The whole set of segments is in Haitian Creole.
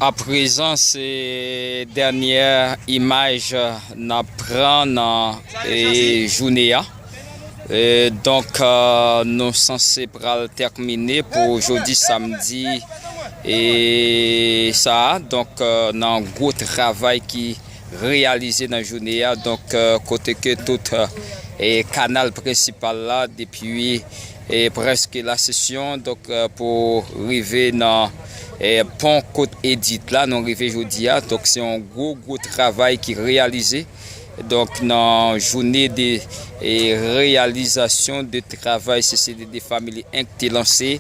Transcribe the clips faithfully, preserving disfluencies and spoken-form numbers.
Aprezan, se dènyè imaj n ap pran nan, e, jounen an. E, donk, e, nou sanse pral tèmine pou jodi samdi, e, sa a. Donk, e, nan gwo travay ki reyalize nan jounen an. Donk, e, kote ke tout, e, kanal prensipal la, depi, e, prèske La Session, donk, e, pou rive nan, e, pon Kot Edit la, nou rive jodi a. Donk, se yon gwo, gwo travay ki reyalize. Donk, nan jounen de, e, reyalizasyon de travay C C D D Family Inc te lanse,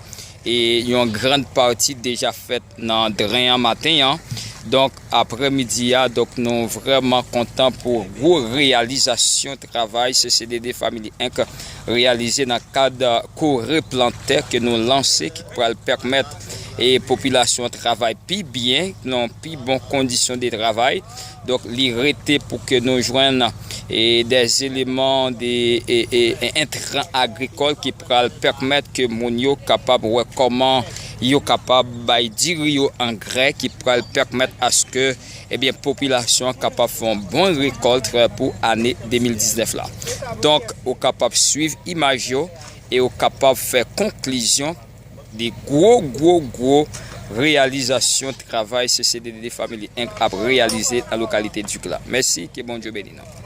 e yon grann pati deja fèt nan dren an maten an. Donk, aprèmidi a, donk, nou vrèman kontan pou gwo reyalizasyon travay C C D D Family Inc reyalize nan kad kore plantè ke nou lanse, ki pral pèmèt, e, popilasyon travay pi byen, nan pi bon kondisyon de travay. Donk, li rete pou ke nou jwenn, e, des éléments de, e, e, entran agrikòl ki pral pèmèt ke moun yo kapab wè kòman yo kapab bay diri yo angrè ki pral pèmèt aske, ebyen, popilasyon an kapab fè yon bon rekòlt pou ane de mil diznèf la. Donk, ou kapab swiv imaj yo e ou kapab fè konklizyon de gwo, gwo, gwo reyalizasyon travay C C D D Family Inc ap reyalize nan lokalite Dik la. Mèsi, ke Bondye beni nou.